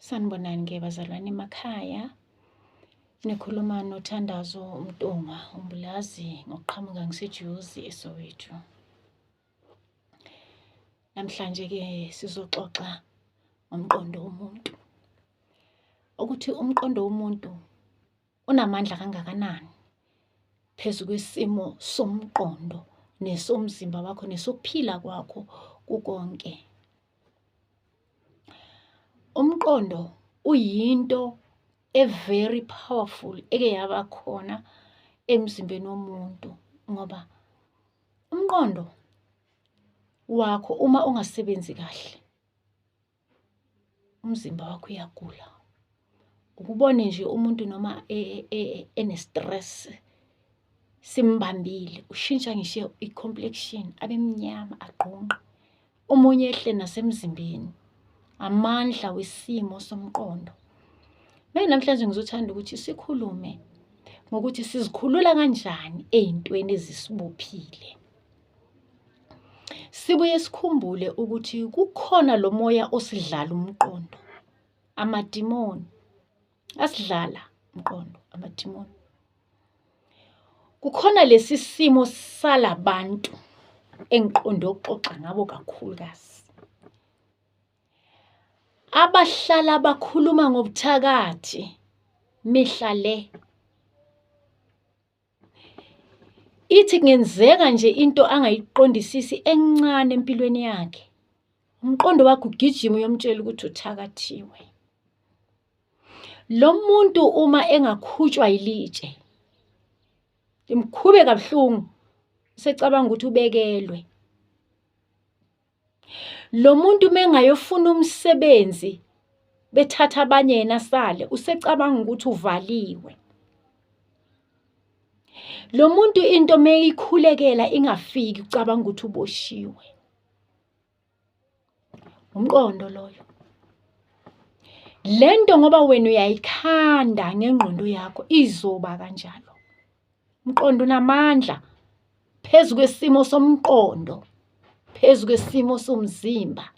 Sanibonani-ke bazalwane emakhaya. Nikhuluma noThandazo Mntungwa uMbulazi ngokuqhamuka ngiseJozi eSoweto. Namhlanje-ke sizoxoxa ngomqondo womuntu. Ukuthi umqondo womuntu unamandla kangakanani phezu kwesimo somqondo nesomzimba wakho nesokuphila kwakho kukonke. Umqondo uyinto e-very powerful eke yaba khona emzimbeni womuntu ngoba umqondo wakho uma ungasebenzi kahle umzimba wakho uyagula. Ukubone nje umuntu noma e, e, e, ene-stress simbambile, ushintsha ngisho i-complexion abe mnyama agqunqe. Omunye ehle nasemzimbeni. Amandla wesimo somqondo. Mina namhlanje ngizothanda ukuthi sikhulume ngokuthi sizikhulula kanjani ey'ntweni ezisibophile. Sibuye sikhumbule ukuthi kukhona lo moya osidlala umqondo, amadimoni asidlala umqondo, amadimoni. Kukhona lesi simo salabantu engiqonde ukuxoxa ngabo kakhulukazi. Abahlala bakhuluma ngobuthakathi mihla le. Ithi kungenzeka nje into angayiqondisisi encane empilweni yakhe, umqondo wakhe ugijima uyomtshela ukuthi uthakathiwe. Lo muntu uma engakhutshwa yilitshe, limkhube kabuhlungu, usecabanga ukuthi ubekelwe. Lo muntu uma engayofuna umsebenzi bethatha abanye yena asale, usecabanga ukuthi uvaliwe. Lo muntu into uma eyikhulekela ingafiki ucabanga ukuthi uboshiwe. Umqondo loyo. Le nto ngoba wena uyayikhanda ngengqondo yakho izoba kanjalo. Umqondo unamandla phezu kwesimo somqondo, phezu kwesimo somzimba,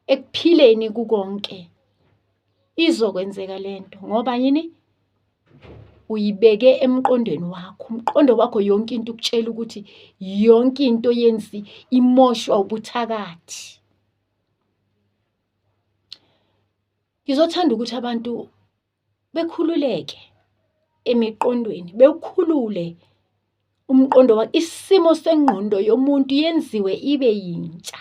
ekuphileni kukonke. Izokwenzeka le nto ngoba yini? Uyibeke emqondweni wakho. Umqondo wakho yonke into ukutshela ukuthi yonke into yenzi imoshwa ubuthakathi. Ngizothanda ukuthi abantu bekhululeke emiqondweni, bewukhulule umqondo wakhe. Isimo sengqondo yomuntu yenziwe ibe yintsha.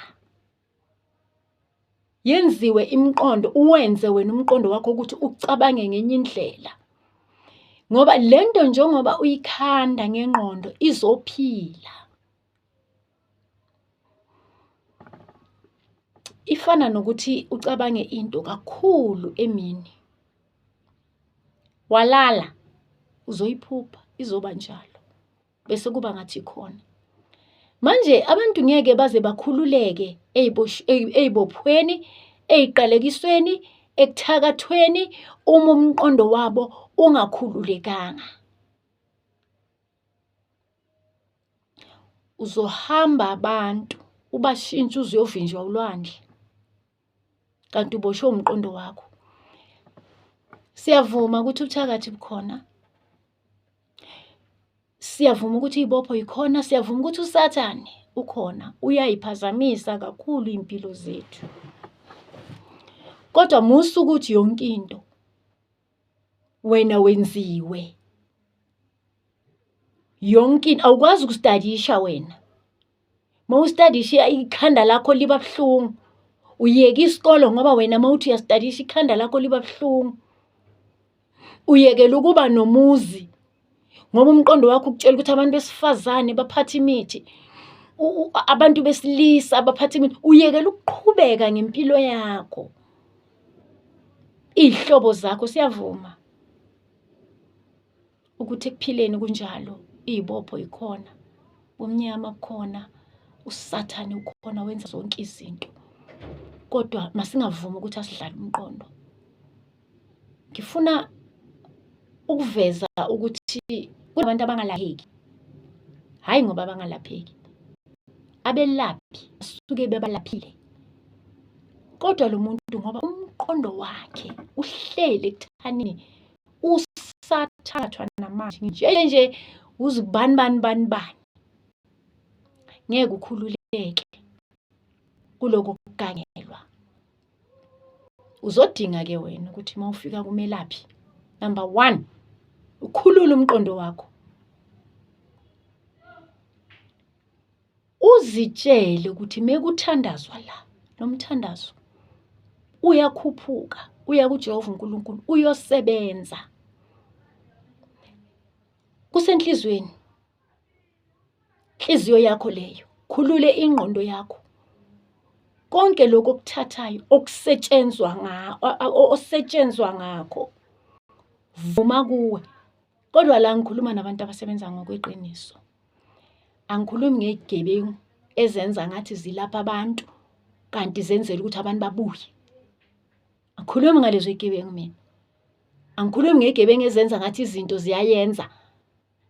Yenziwe imiqondo, uwenze wena umqondo wakho ukuthi ucabange ngenye indlela. Ngoba le nto njengoba uyikhanda ngengqondo izophila. Ifana nokuthi ucabange into kakhulu emini, walala uzoyiphupha izoba njalo bese kuba ngathi ikhona. Manje abantu ngeke baze bakhululeke ey'bophweni, ey'qalekisweni, ekuthakathweni uma umqondo wabo ungakhululekanga. Uzohamba abantu ubashintshe uze uyovinjwa ulwandle, kanti uboshwe umqondo wakho. Siyavuma ukuthi ubuthakathi bukhona, siyavuma ukuthi iy'bopho yikhona, siyavuma ukuthi uSathane ukhona, uyayiphazamisa kakhulu iy'mpilo zethu. Kodwa musa ukuthi yonke into wena wenziwe. Yonke into awukwazi ukustadisha wena. Uma ustadisha ikhanda lakho liba buhlungu. Uyeka isikolo ngoba wena uma uthi uyastadisha ikhanda lakho liba buhlungu. Uyekela ukuba nomuzi ngoba umqondo wakho ukutshela ukuthi abantu besifazane baphatha imithi, abantu besilisa baphatha imithi. Uyekela ukuqhubeka ngempilo yakho. Iy'hlobo zakho siyavuma ukuthi ekuphileni kunjalo, iy'bopho yikhona, ubumnyama bukhona, uSathane ukhona wenza zonke izinto. Kodwa masingavumi ukuthi asidlale umqondo. Ngifuna ukuveza ukuthi kunabantu abangalapheki, hhayi ngoba bangalapheki, abelaphi basuke bebalaphile kodwa lo muntu ngoba umqondo. Umqondo wakhe uhleli ekuthanini usathathwa namanje nje nje uzibani bani bani bani. Ngeke ukhululeke kuloko kugangelwa. Uzodinga-ke wena ukuthi uma ufika kumelaphi, number one, ukhulule umqondo wakho. Uzitshele ukuthi mekuthandazwa la, lo mthandazo uyakhuphuka uya kuJehova uNkulunkulu uyosebenza. Kusenhliziyweni, inhliziyo yakho leyo, khulule ingqondo yakho. Konke lokhu okuthathayo okusetshenzwa osetshenzwa ngakho, vuma kuwe. Kodwa la ngikhuluma nabantu abasebenza ngokweqiniso. Angikhulumi ngey'gebengu ezenza ngathi zilapha abantu kanti zenzela ukuthi abantu babuye. Angikhulumi ngalezo y'gebengu mina. Angikhulumi ngey'gebengu ezenza ngathi izinto ziyayenza,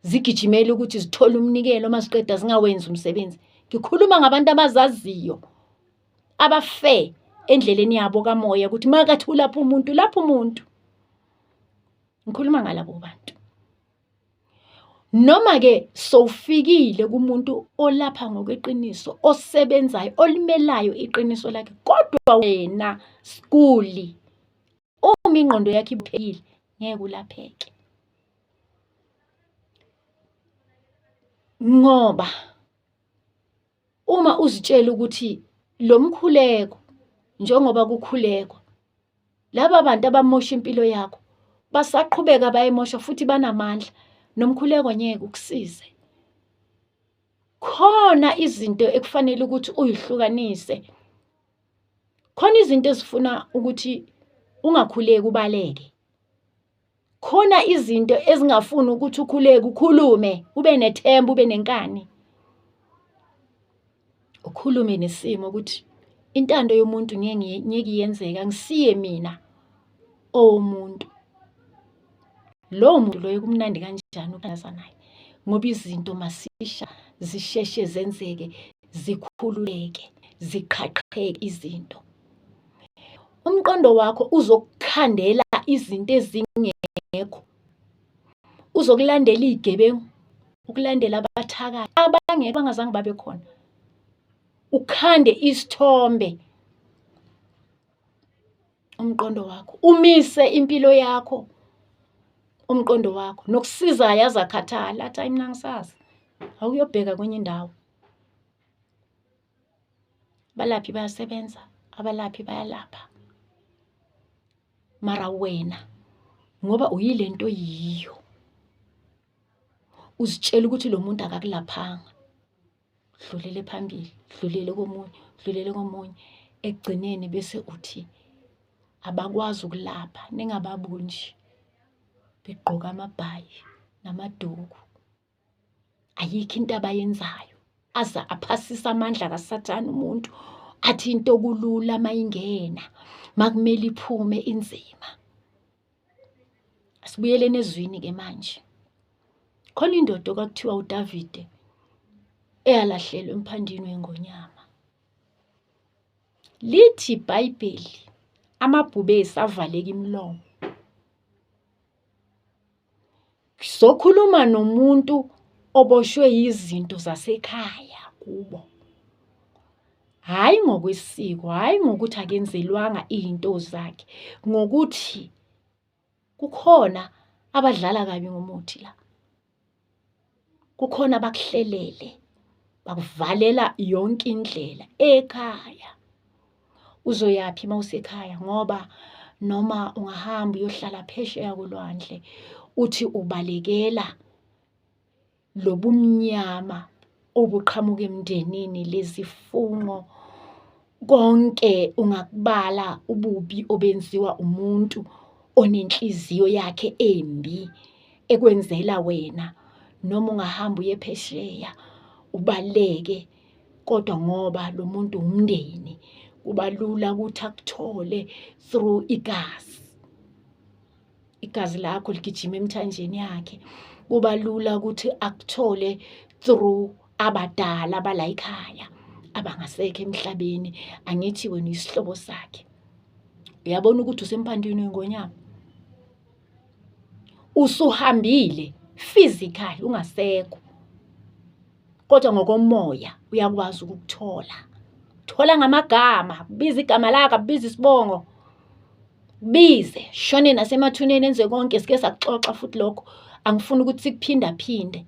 zigijimele ukuthi zithole umnikelo uma ziqeda zingawenzi umsebenzi. Ngikhuluma ngabantu abazaziyo, abafe endleleni yabo kamoya ukuthi makathi ulapha umuntu, ulapha umuntu. Ngikhuluma ngalabo bantu. Noma-ke sowufikile kumuntu olapha ngokweqiniso, osebenzayo, olimelayo iqiniso lakhe, kodwa wena skuli, uma ingqondo yakho ibophekile, ngeke ulapheke. Ngoba uma uzitshela ukuthi lo mkhuleko njengoba kukhulekwa Laba bantu abamosha impilo yakho basaqhubeka bayimosha futhi banamandla, nomkhuleko ngeke ukusize. Khona izinto ekufanele ukuthi uyihlukanise. Khona izinto ezifuna ukuthi ungakhuleki ubaleke. Khona izinto ezingafuni ukuthi ukhuleke ukhulume, ube nethemba, ube nenkani. Ukhulume nesimo ukuthi intando yomuntu ngeke ngeke iyenzeke, angisiye mina owomuntu. Lowo muntu loyo kumnandi kanjani ukuthandaza naye ngoba izinto masisha zisheshe zenzeke, zikhululeke, ziqhaqheke izinto. Umqondo wakho uzokukhandela izinto ezingekho, uzokulandela iy'gebengu, ukulandela abathakathi abangekho abangazange babe khona. Ukhande isithombe umqondo wakho, umise impilo yakho umqondo wakho. Nokusizayo aze akhathale athi hhayi mina angisazi, awuyobheka kwenye indawo. Abalaphi bayasebenza, abalaphi bayalapha. Mara wena ngoba uyile nto oyiyo, uzitshela ukuthi lo muntu akakulaphanga, dlulele phambili, dlulele komunye, dlulele komunye. Ekugcineni bese uthi abakwazi ukulapha, ningababoni nje begqoke amabhayi namaduku. Ayikho into abayenzayo aze aphasise amandla kaSathane umuntu athi into kulula mayingena makumele iphume inzima. Asibuyeleni ezwini ke manje. Khona indoda okwakuthiwa uDavide eyalahlelwa emphandini wengonyama. Lithi iBhayibheli amabhubesi avaleka imilomo. Sokhuluma nomuntu oboshwe yizinto zasekhaya kubo. Hhayi ngokwesiko, hhayi ngokuthi akenzelwanga iy'nto zakhe, ngokuthi kukhona abadlala kabi ngomuthi la. Kukhona abakuhlelele, bakuvalela yonke indlela ekhaya. Uzoyaphi uma usekhaya ngoba noma ungahamba uyohlala phesheya kolwandle uthi ubalekela lobumnyama obuqhamuka emndenini, lezifungo konke ungakubala ububi obenziwa umuntu onenhliziyo yakhe embi ekwenzela wena. Noma ungahamba uye phesheya ubaleke kodwa ngoba lo muntu umndeni kuba lula ukuthi akuthole through igazi. Igazi lakho ligijima emithanjeni yakhe. Kuba lula ukuthi akuthole through abadala balayikhaya abangasekho emhlabeni. Angithi wena uyisihlobo sakhe. Uyabona ukuthi usemphandwini wengonyama. Usuhambile physically ungasekho. Kodwa ngokomoya uyakwazi ukukuthola. Thola ngamagama, biza igama lakho, biza isibongo. Bize, shone nasemathuneni enze konke sike sakuxoxa futhi lokho. Angifuni ukuthi sikuphindaphinde.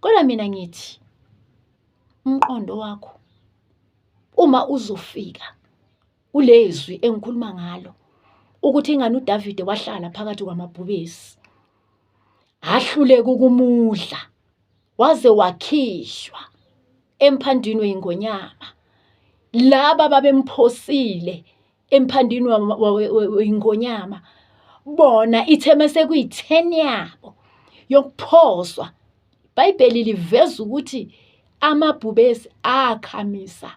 Kodwa mina ngithi umqondo wakho uma uzofika kulezwi engikhuluma ngalo ukuthi ingani uDavide wahlala phakathi kwamabhubesi ahluleka ukumudla waze wakhishwa emphandwini weyingonyama laba babemphosile emphandwini weyingonyama bona ithe mase kuyi-10 yabo yokuphoswa iBhayibheli liveza ukuthi amabhubesi akhamisa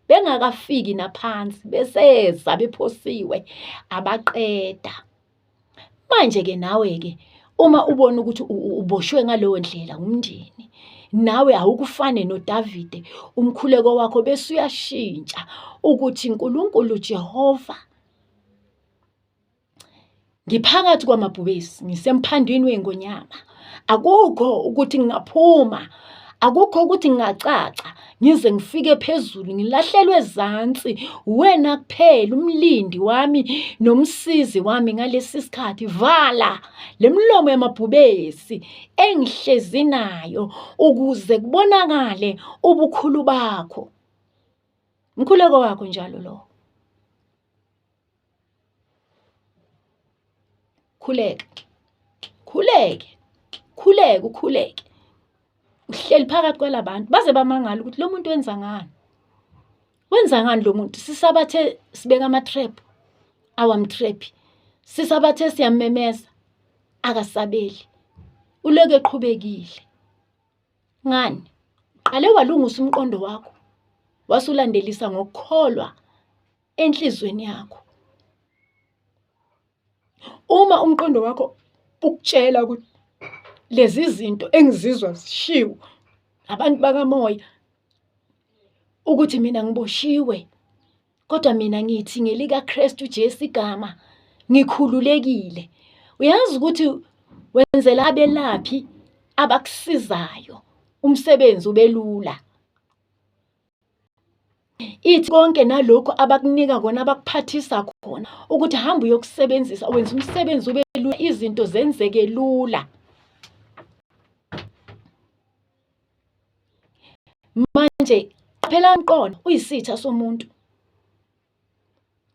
bengakafiki naphansi beseza bephosiwe abaqeda. Manje-ke nawe-ke uma ubona ukuthi uboshwe ngaleyo ndlela ngumndeni, nawe awukufane noDavide, umkhuleko wakho bese uyashintsha ukuthi Nkulunkulu Jehova, Ngiphakathi kwamabhubesi, ngisemphandwini wey'ngonyama. Akukho ukuthi ngingaphuma, akukho ukuthi ngingacaca ngize ngifike phezulu ngilahlelwe ezansi. Uwena kuphela umlindi wami nomsizi wami ngalesi sikhathi. Vala le milomo yamabhubesi engihlezi nayo ukuze kubonakale ubukhulu bakho. Umkhuleko wakho njalo lowo. Khuleka, khuleke, khuleke ukhuleke. Uhleli phakathi kwalabantu baze bamangale ukuthi lo muntu wenza ngani? Wenza ngani lo muntu? Sisabathe sibeka ama-trap, awamtrap-i. Sisabathe siyamemeza, akasabeli. Uloku eqhubekile. Ngani? Uqale walungisa umqondo wakho, wasulandelisa ngokukholwa enhlizweni yakho. Uma umqondo wakho ukutshela ukuthi lezi zinto engizizwa zishiwo abantu bakamoya ukuthi mina ngiboshiwe kodwa mina ngithi ngelikaKristu Jesu igama ngikhululekile. Uyazi ukuthi wenzela abelaphi abakusizayo umsebenzi ubelula. Ithi konke nalokhu abakunika kona abakuphathisa khona ukuthi hamba uyokusebenzisa wenza umsebenzi ube lula izinto zenzeke lula. Manje qaphela umqondo uyisitha somuntu.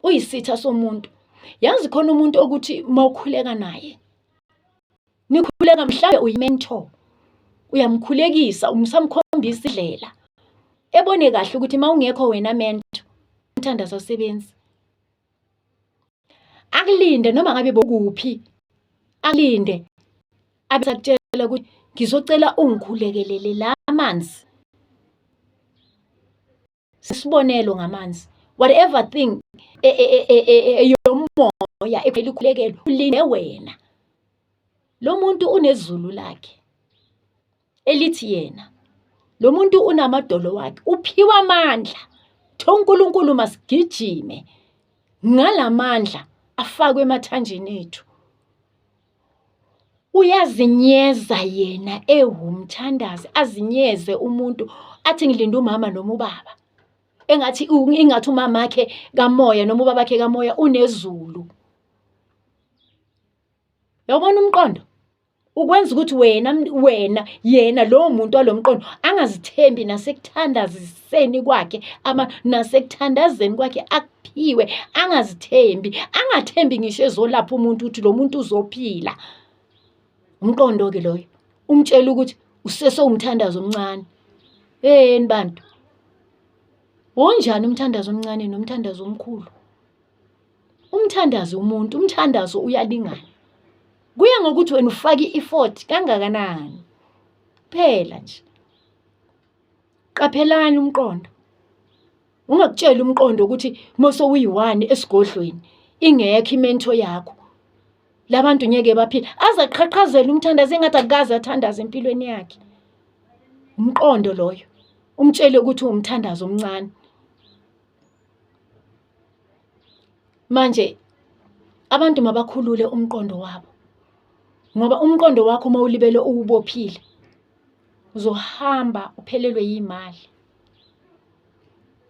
Uyisitha somuntu. Yazi khona umuntu okuthi mawukhuleka naye nikhuleka mhlawumbe uyi-mentor uyamkhulekisa umsamkhombisa indlela ebone kahle ukuthi uma ungekho wena mentor umthandazo awusebenzi. Akulinde noma ngabe bokuphi akulinde abe sakutshela ukuthi ngizocela ungikhulekelele la manzi. Sisibonelo ngamanzi. Whatever thing eyomoya elikhulekelo ulinde wena. Lo muntu unezulu lakhe elithi yena. Lo muntu unamadolo wakhe, uphiwa amandla. Kuthiwa uNkulunkulu masigijime ngalamandla afakwe emathanjeni ethu. Uyazinyeza yena ewumthandazi, azinyeze umuntu athi ngilinde umama noma ubaba. Engathi ingathi umamakhe kamoya noma ubabakhe kamoya unezulu. Uyawubona umqondo? Ukwenza ukuthi wena wena yena lowo muntu walo mqondo angazithembi nasekuthandaziseni kwakhe ama nasekuthandazeni kwakhe akuphiwe angazithembi angathembi ngisho ezolapha umuntu ukuthi lo muntu uzophila. Umqondo-ke loyo umtshela ukuthi usesewumthandazo omncane. Yeyeni bantu, wonjani umthandazo omncane nomthandazo omkhulu? Umthandazo umuntu, umthandazo uyalingana. Kuya ngokuthi wena ufaka i-effort kangakanani. Kuphela nje. Qaphelani umqondo. Ungakutsheli umqondo ukuthi uma sewuyi-one esigodlweni ingekho imento yakho. Labantu ngeke baphile. Aze aqhaqhazele umthandazo engathi akukaze athandaze empilweni yakhe. Umqondo loyo. Umtshele ukuthi uwumthandazo omncane. Manje Abantu mabakhulule umqondo wabo ngoba umqondo wakho uma ulibele uwubophile uzohamba uphelelwe yimali.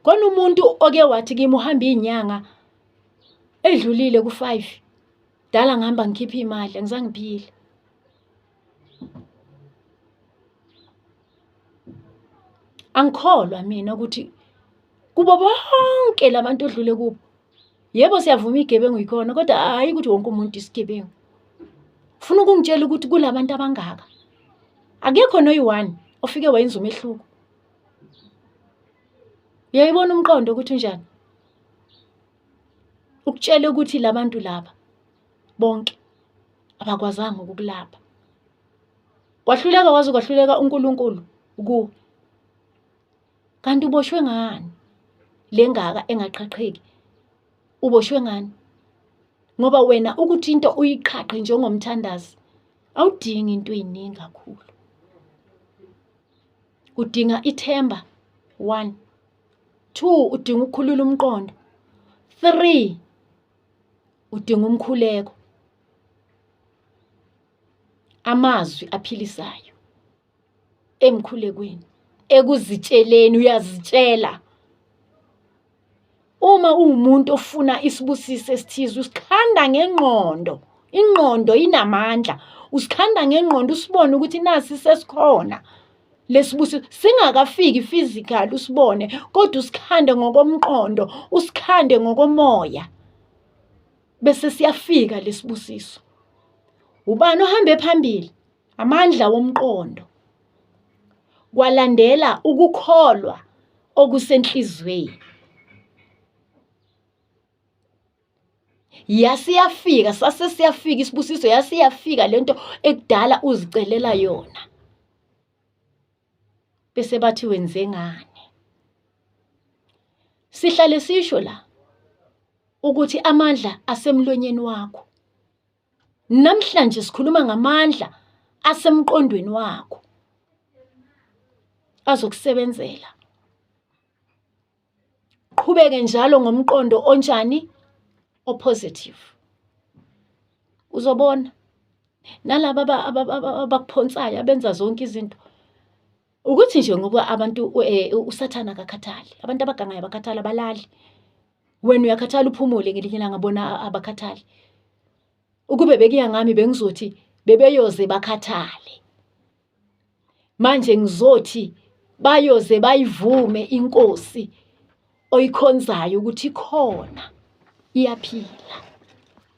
Khona umuntu oke wathi kimi uhamba iy'nyanga edlulile ku-five, kudala ngihamba ngikhipha iy'mali angizange ngiphile. Angikholwa mina ukuthi kubo bonke la bantu odlule kubo, yebo siyavuma iy'gebengu yikhona kodwa hhayi ukuthi wonke umuntu isigebengu. Ufuna ukungitshela ukuthi kula bantu abangaka akekho noyi-one ofike wayenza umehluko? Uyayibona umqondo ukuthi unjani? Ukutshele ukuthi la bantu laba bonke abakwazanga ukukulapha. Kwahluleka waze kwahluleka uNkulunkulu kuwe. Kanti uboshwe ngani le ngaka engaqhaqheki? Uboshwe ngani? Ngoba wena ukuthi into uyiqhaqhe njengomthandazi awudingi into ey'ningi kakhulu. Udinga ithemba, one. Two, udinga ukukhulula umqondo. Three, udinga umkhuleko. Amazwi aphilisayo emkhulekweni, ekuzitsheleni uyazitshela. Uma uwumuntu ofuna isibusiso esithize usikhanda ngengqondo, ingqondo inamandla. Usikhanda ngengqondo usibone ukuthi nasi sesikhona lesibusiso singakafiki physical usibone kodwa usikhande ngokomqondo, usikhande ngokomoya. Bese siyafika lesibusiso. Ubani ohambe phambili? Amandla womqondo. Kwalandela ukukholwa okusenhliziyweni. Yasiyafika, sase siyafika isibusiso, yasiyafika lento ekudala uzicelela yona. Bese bathi wenze ngani? Sihlale sisho la ukuthi amandla asemlonyeni wakho. Namhlanje sikhuluma ngamandla asemqondweni wakho azokusebenzela. Qhubeke njalo ngomqondo onjani? O-positive. Uzobona nalaba abakuphonsayo abenza zonke izinto ukuthi nje ngoba abantu uSathane akakhathali, abantu abagangayo abakhathali abalali. Wena uyakhathala uphumule ngelinye ilanga bona abakhathali. Ukube bekuya ngami bengizothi bebeyoze bakhathale. Manje ngizothi bayoze bayivume inkosi oyikhonzayo ukuthi ikhona iyaphila.